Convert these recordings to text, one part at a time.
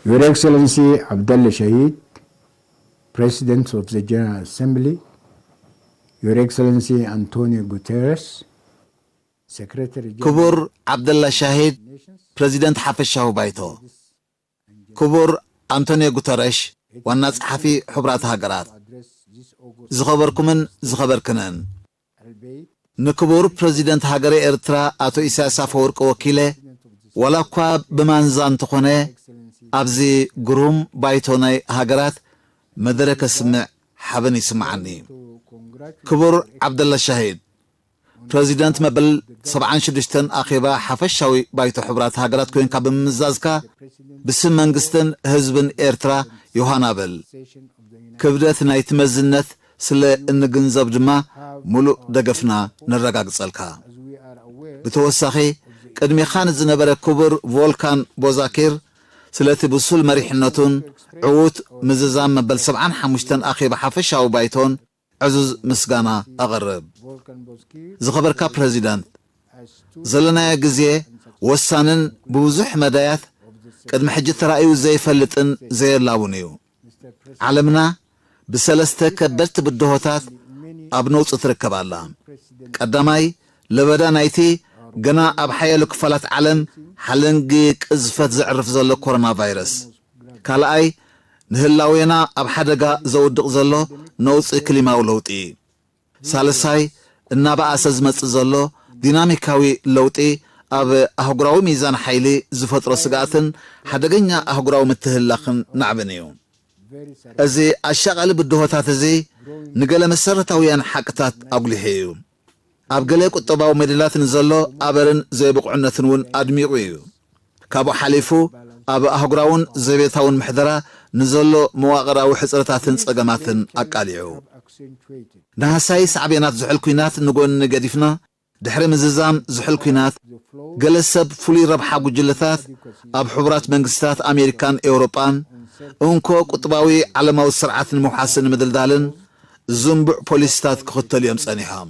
Your Excellency Abdallah Shahid, President of the General Assembly, Your Excellency Antonio Guterres, Secretary General ክቡር ዓብደላ ሻሂድ፣ ፕሬዚደንት ሓፈሻዊ ባይቶ፣ ክቡር ኣንቶኒዮ ጉተረሽ፣ ዋና ጸሓፊ ሕቡራት ሃገራት፣ ዝኸበርኩምን ዝኸበርክንን፣ ንክቡር ፕሬዚደንት ሃገረ ኤርትራ ኣቶ ኢሳያስ ኣፈወርቂ ወኪለ፣ ዋላ እኳ ብማንዛ እንተኾነ፣ ኣብዚ ግሩም ባይቶ ናይ ሃገራት መደረ ከስምዕ ሓበን ይስምዓኒ። ክቡር ዓብደላ ሻሂድ፣ ፕሬዚደንት መበል ሰብዓን ሽዱሽተን ኣኼባ ሓፈሻዊ ባይቶ ሕቡራት ሃገራት ኮይንካ ብምምዛዝካ፣ ብስም መንግስትን ህዝብን ኤርትራ ዮሃና በል። ክብደት ናይቲ መዝነት ስለ እንግንዘብ ድማ፣ ምሉእ ደገፍና ነረጋግጸልካ። ብተወሳኺ፣ ቅድሚኻ ንዝነበረ ክቡር ቮልካን ቦዛኪር፣ ስለቲ ብሱል መሪሕነቱን ዕዉት ምዝዛም መበል ሰብዓን ሓሙሽተን ኣኼባ ሓፈሻዊ ባይቶን ዕዙዝ ምስጋና ኣቕርብ። ዝኸበርካ ፕረዚደንት፣ ዘለናዮ ግዜ ወሳንን ብብዙሕ መዳያት ቅድሚ ሕጂ ተራእዩ ዘይፈልጥን ዘየላውን እዩ። ዓለምና ብሰለስተ ከበድቲ ብድሆታት ኣብ ነውጺ ትርከብ ኣላ። ቀዳማይ፣ ለበዳ ናይቲ ገና ኣብ ሓያሎ ክፋላት ዓለም ሓለንጊ ቅዝፈት ዘዕርፍ ዘሎ ኮሮና ቫይረስ። ካልኣይ፣ ንህላዌና ኣብ ሓደጋ ዘውድቕ ዘሎ ነውጺ ክሊማዊ ለውጢ። ሳልሳይ፣ እናበኣሰ ዝመጽእ ዘሎ ዲናሚካዊ ለውጢ ኣብ ኣህጉራዊ ሚዛን ሓይሊ ዝፈጥሮ ስግኣትን ሓደገኛ ኣህጉራዊ ምትህልላኽን ናዕብን እዩ። እዚ ኣሻቓሊ ብድሆታት እዚ ንገለ መሰረታውያን ሓቅታት ኣጉሊሑ እዩ። ኣብ ገለ ቁጠባዊ ሞዴላት ንዘሎ ኣበርን ዘይብቑዕነትን እውን ኣድሚቑ እዩ። ካብኡ ሓሊፉ ኣብ ኣህጉራውን ዘቤታውን ምሕደራ ንዘሎ መዋቕራዊ ሕጽረታትን ጸገማትን ኣቃሊዑ። ናህሳይ ሳዕቤናት ዝሑል ኲናት ንጎኒ ገዲፍና፣ ድሕሪ ምዝዛም ዝሑል ኲናት፣ ገለ ሰብ ፍሉይ ረብሓ ጉጅለታት ኣብ ሕቡራት መንግስታት ኣሜሪካን ኤውሮጳን እንኮ ቁጥባዊ ዓለማዊ ስርዓት ንምውሓስን ንምድልዳልን ዝንቡዕ ፖሊሲታት ክኽተሉ እዮም ጸኒሖም።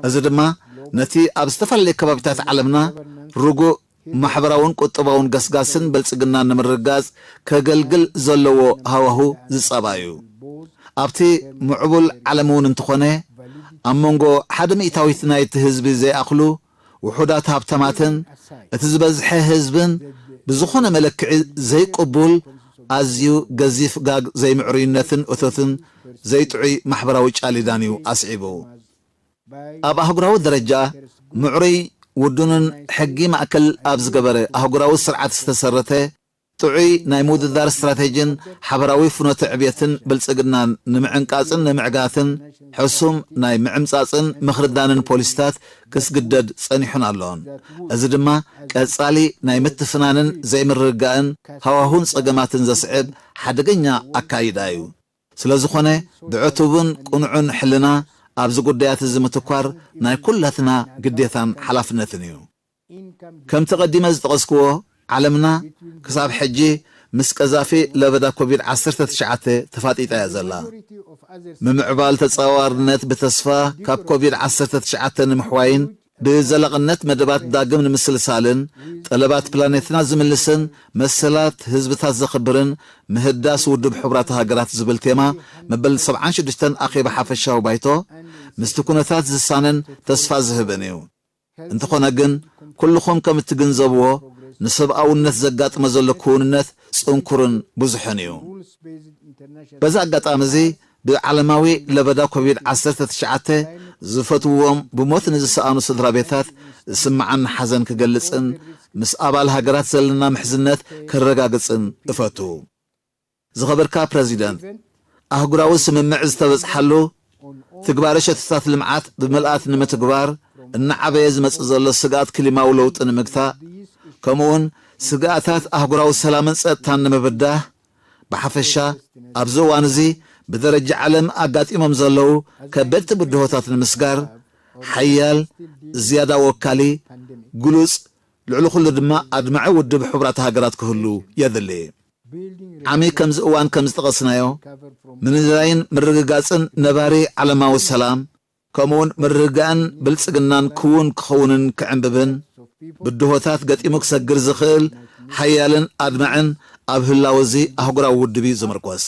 እዚ ድማ ነቲ ኣብ ዝተፈላለዩ ከባቢታት ዓለምና ርጉእ ማሕበራውን ቁጠባውን ገስጋስን ብልጽግናን ንምርግጋጽ ከገልግል ዘለዎ ሃዋሁ ዝጸባ እዩ። ኣብቲ ምዕቡል ዓለም እውን እንተኾነ፣ ኣብ መንጎ ሓደ ሚእታዊት ናይቲ ህዝቢ ዘይኣኽሉ ውሑዳት ሃብታማትን እቲ ዝበዝሐ ህዝብን ብዝኾነ መለክዒ ዘይቅቡል ኣዝዩ ገዚፍ ጋግ ዘይምዕሩይነትን እቶትን ዘይጥዑይ ማሕበራዊ ጫሊዳን እዩ ኣስዒቡ። ኣብ ኣህጉራዊ ደረጃ ምዕሩይ፣ ውዱንን ሕጊ ማእከል ኣብ ዝገበረ ኣህጉራዊ ስርዓት ዝተሰረተ ጥዑይ ናይ ምውድዳር ስትራቴጂን ሓበራዊ ፍኖተ ዕብየትን ብልጽግናን ንምዕንቃጽን ንምዕጋትን ሕሱም ናይ ምዕምጻጽን ምኽርዳንን ፖሊሲታት ክስግደድ ጸኒሑን ኣሎን። እዚ ድማ ቀጻሊ ናይ ምትፍናንን ዘይምርግጋእን ሃዋሁን ጸገማትን ዘስዕብ ሓደገኛ ኣካይዳ እዩ። ስለ ዝኾነ፣ ብዕቱብን ቅኑዕን ሕልና ኣብዚ ጉዳያት እዚ ምትኳር ናይ ኩላትና ግዴታን ሓላፍነትን እዩ። ከምቲ ቀዲመ ዝጠቐስክዎ፣ ዓለምና ክሳብ ሕጂ ምስ ቀዛፊ ለበዳ ኮቪድ ዓሰርተ ትሽዓተ ተፋጢጣ እያ ዘላ። ምምዕባል ተጻዋርነት ብተስፋ ካብ ኮቪድ ዓሰርተ ትሽዓተ ንምሕዋይን ብዘላቕነት መደባት ዳግም ንምስልሳልን ጠለባት ፕላኔትና ዝምልስን መሰላት ህዝብታት ዘኽብርን ምህዳስ ውድብ ሕቡራት ሃገራት ዝብል ቴማ መበል ሰብዓን ሽዱሽተን ኣኼባ ሓፈሻዊ ባይቶ ምስቲ ኩነታት ዝሳነን ተስፋ ዝህብን እዩ። እንተኾነ ግን፣ ኩልኹም ከም እትግንዘብዎ፣ ንሰብኣውነት ዘጋጥሞ ዘሎ ክውንነት ጽንኩርን ብዙሕን እዩ። በዚ ኣጋጣሚ እዚ፣ ብዓለማዊ ለበዳ ኮቪድ ዓሰርተ ትሽዓተ ዝፈትውዎም ብሞት ንዝሰኣኑ ስድራ ቤታት ዝስምዓኒ ሓዘን ክገልጽን ምስ ኣባል ሃገራት ዘለና ምሕዝነት ከረጋግጽን እፈቱ። ዝኸበርካ ፕረዚደንት፣ ኣህጉራዊ ስምምዕ ዝተበጽሓሉ ትግባረ ሸቶታት ልምዓት ብምልኣት ንምትግባር እናዓበየ ዝመጽእ ዘሎ ስግኣት ክሊማዊ ለውጢ ንምግታእ፣ ከምኡውን ስግኣታት ኣህጉራዊ ሰላምን ጸጥታን ንምብዳህ፣ ብሓፈሻ ኣብዚ እዋን እዚ ብደረጃ ዓለም ኣጋጢሞም ዘለዉ ከበድቲ ብድሆታት ንምስጋር፣ ሓያል፣ ዝያዳ ወካሊ፣ ግሉጽ፣ ልዕሊ ኩሉ ድማ ኣድማዒ ውድብ ሕቡራት ሃገራት ክህሉ የድሊ። ዓሚ ከምዚ እዋን ከም ዝጠቐስናዮ፣ ምንዳይን ምርግጋጽን ነባሪ ዓለማዊ ሰላም፣ ከምኡውን ምርግጋእን ብልጽግናን ክውን ክኸውንን ክዕንብብን፣ ብድሆታት ገጢሙ ክሰግር ዝኽእል ሓያልን ኣድማዕን ኣብ ህላወ እዚ ኣህጉራዊ ውድብ እዩ ዝምርኮስ።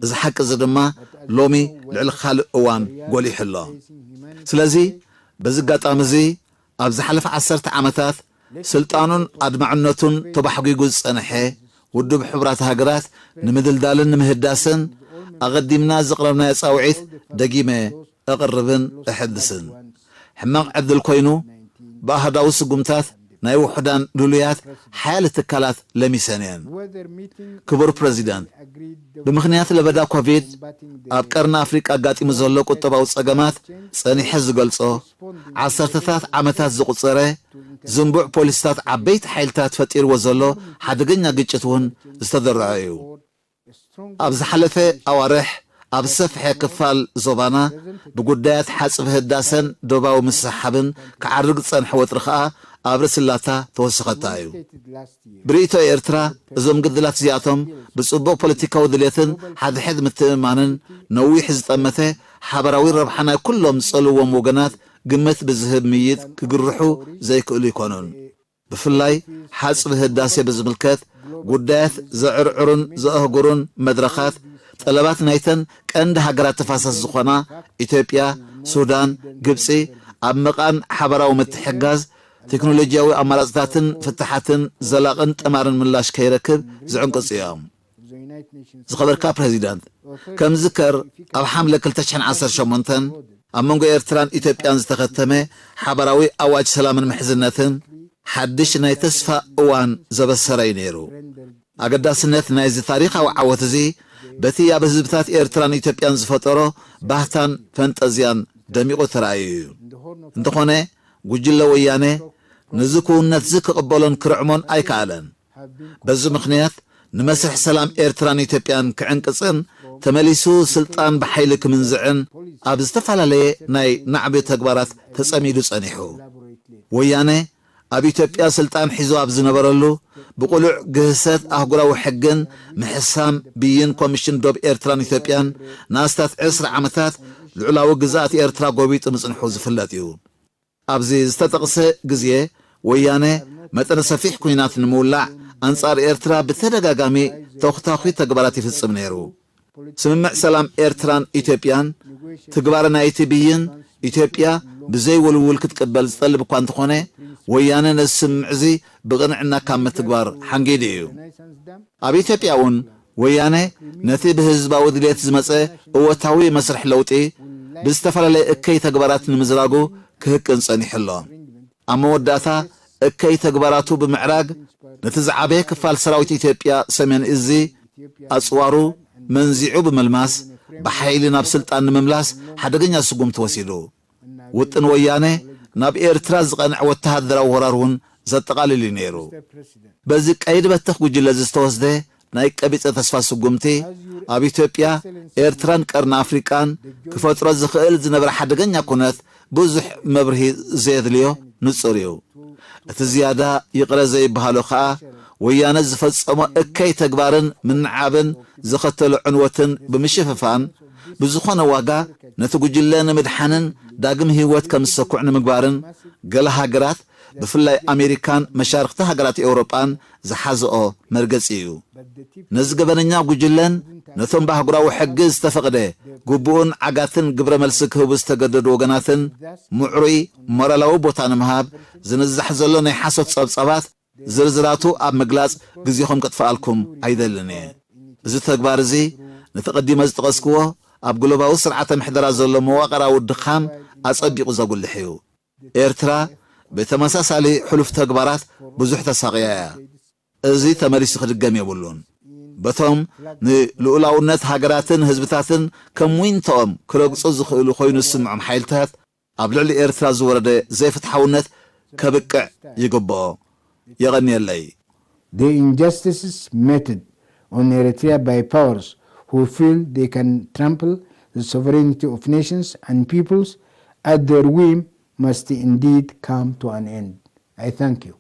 እዚ ሓቂ እዚ ድማ ሎሚ ልዕሊ ካልእ እዋን ጎሊሑ ኣሎ። ስለዚ በዚ ኣጋጣሚ እዚ ኣብ ዝሓለፈ ዓሰርተ ዓመታት ስልጣኑን ኣድማዕነቱን ተባሕጒጉ ዝጸንሐ ውድብ ሕቡራት ሃገራት ንምድልዳልን ንምህዳስን ኣቐዲምና ዘቕረብናዮ ጻውዒት ደጊመ እቕርብን እሕድስን። ሕማቕ ዕድል ኮይኑ ብኣህዳዊ ስጉምታት ናይ ውሑዳን ልሉያት ሓያለ ትካላት ለሚሰን እየን። ክቡር ፕረዚደንት፣ ብምኽንያት ለበዳ ኮቪድ ኣብ ቀርኒ ኣፍሪቃ ኣጋጢሙ ዘሎ ቁጠባዊ ጸገማት ጸኒሐ ዝገልጾ፣ ዓሰርተታት ዓመታት ዝቑጸረ ዝንቡዕ ፖሊስታት ዓበይቲ ሓይልታት ፈጢርዎ ዘሎ ሓደገኛ ግጭት እውን ዝተደርዖ እዩ። ኣብ ዝሓለፈ ኣዋርሕ ኣብ ዝሰፍሐ ክፋል ዞባና ብጉዳያት ሓጽቢ ህዳሰን ዶባዊ ምስሕሓብን ክዓርግ ዝጸንሐ ወጥሪ ከኣ ኣብ ርእሲ ላታ ተወሰኸታ እዩ። ብርእይቶ ኤርትራ፣ እዞም ግድላት እዚኣቶም ብጽቡቕ ፖለቲካዊ ድሌትን ሓድሕድ ምትእምማንን ነዊሕ ዝጠመተ ሓበራዊ ረብሓ ናይ ኩሎም ዝጸልዎም ወገናት ግምት ብዝህብ ምይጥ ክግርሑ ዘይክእሉ ኣይኮኑን። ብፍላይ ሓጽቢ ህዳሴ ብዝምልከት ጉዳያት ዘዕርዕሩን ዘእህጉሩን መድረኻት ጠለባት ናይተን ቀንዲ ሃገራት ተፋሰስ ዝኾና ኢትዮጵያ፣ ሱዳን፣ ግብጺ ኣብ ምቓን ሓበራዊ ምትሕግጋዝ ቴክኖሎጂያዊ ኣማራጽታትን ፍታሓትን ዘላቕን ጠማርን ምላሽ ከይረክብ ዝዕንቅጹ እዮም። ዝኸበርካ ፕረዚደንት፣ ከም ዝከር ኣብ ሓምለ ክልተ ሽሕን ዓሰርተ ሸሞንተን ኣብ መንጎ ኤርትራን ኢትዮጵያን ዝተኸተመ ሓባራዊ ኣዋጅ ሰላምን ምሕዝነትን ሓድሽ ናይ ተስፋ እዋን ዘበሰረ እዩ ነይሩ። ኣገዳስነት ናይዚ ታሪኻዊ ዓወት እዚ በቲ ኣብ ህዝብታት ኤርትራን ኢትዮጵያን ዝፈጠሮ ባህታን ፈንጠዝያን ደሚቑ ተራእዩ እዩ። እንተኾነ ጉጅለ ወያነ ነዚ ክውንነት እዚ ክቕበሎን ክርዕሞን ኣይከኣለን። በዚ ምኽንያት ንመስርሕ ሰላም ኤርትራን ኢትዮጵያን ክዕንቅጽን ተመሊሱ ስልጣን ብሓይሊ ክምንዝዕን ኣብ ዝተፈላለየ ናይ ናዕቢ ተግባራት ተጸሚዱ ጸኒሑ። ወያነ ኣብ ኢትዮጵያ ስልጣን ሒዙ ኣብ ዝነበረሉ ብቕሉዕ ግህሰት ኣህጉራዊ ሕግን ምሕሳም ብይን ኮሚሽን ዶብ ኤርትራን ኢትዮጵያን ንኣስታት ዕስራ ዓመታት ልዑላዊ ግዝኣት ኤርትራ ጎቢጡ ምጽንሑ ዝፍለጥ እዩ። ኣብዚ ዝተጠቕሰ ግዜ ወያነ መጠነ ሰፊሕ ኲናት ንምውላዕ ኣንጻር ኤርትራ ብተደጋጋሚ ተኹታኺ ተግባራት ይፍጽም ነይሩ። ስምምዕ ሰላም ኤርትራን ኢትዮጵያን ትግባረ ናይቲ ብይን ኢትዮጵያ ብዘይውልውል ክትቅበል ዝጠልብ እኳ እንተኾነ፣ ወያነ ነዚ ስምምዕ እዚ ብቕንዕና ካብ ምትግባር ሓንጊዱ እዩ። ኣብ ኢትዮጵያ እውን ወያነ ነቲ ብህዝባዊ ድሌት ዝመጸ እወታዊ መስርሕ ለውጢ ብዝተፈላለየ እከይ ተግባራት ንምዝራጉ ክህቅን ጸኒሑ ኣሎ። ኣብ መወዳእታ እከይ ተግባራቱ ብምዕራግ ነቲ ዝዓበየ ክፋል ሰራዊት ኢትዮጵያ ሰሜን እዚ ኣጽዋሩ መንዚዑ ብምልማስ ብሓይሊ ናብ ስልጣን ንምምላስ ሓደገኛ ስጉምቲ ወሲዱ። ውጥን ወያነ ናብ ኤርትራ ዝቐንዐ ወተሃደራዊ ወራር እውን ዘጠቓልል እዩ ነይሩ። በዚ ቀይዲ በተኽ ጉጅለ እዚ ዝተወስደ ናይ ቀቢጸ ተስፋ ስጉምቲ ኣብ ኢትዮጵያ ኤርትራን ቀርኒ ኣፍሪቃን ክፈጥሮ ዝኽእል ዝነበረ ሓደገኛ ኩነት ብዙሕ መብርሂ ዘየድልዮ ንጹር እዩ። እቲ ዝያዳ ይቕረ ዘይበሃሎ ከኣ ወያነ ዝፈጸሞ እከይ ተግባርን ምንዓብን ዘኸተሎ ዕንወትን ብምሽፍፋን ብዝኾነ ዋጋ ነቲ ጉጅለ ንምድሓንን ዳግም ህይወት ከም ዝሰኩዕ ንምግባርን ገለ ሃገራት ብፍላይ ኣሜሪካን መሻርኽቲ ሃገራት ኤውሮጳን ዝሓዝኦ መርገጺ እዩ። ነዚ ገበነኛ ጉጅለን ነቶም ብኣህጉራዊ ሕጊ ዝተፈቕደ ግቡእን ዓጋትን ግብረ መልሲ ክህቡ ዝተገደዱ ወገናትን ምዕሩይ ሞራላዊ ቦታ ንምሃብ ዝንዛሕ ዘሎ ናይ ሓሶት ጸብጻባት ዝርዝራቱ ኣብ ምግላጽ ግዜኹም ከጥፍኣልኩም ኣይደልን እየ። እዚ ተግባር እዚ ነቲ ቀዲመ ዝጠቐስክዎ ኣብ ግሎባዊ ስርዓተ ምሕደራ ዘሎ መዋቕራዊ ድኻም ኣጸቢቑ ዘጉልሕ እዩ። ኤርትራ ብተመሳሳሊ ሕሉፍ ተግባራት ብዙሕ ተሳቕያ እያ። እዚ ተመሊሱ ክድገም የብሉን። በቶም ንልኡላውነት ሃገራትን ህዝብታትን ከም ዊንቶኦም ክረግጹ ዝኽእሉ ኮይኑ ዝስምዖም ሓይልታት ኣብ ልዕሊ ኤርትራ ዝወረደ ዘይፍትሓውነት ከብቅዕ ይግብኦ። የቐንየለይ። The injustices meted on Eritrea by powers who feel they can trample the sovereignty of nations and peoples at their whim must indeed come to an end. I thank you.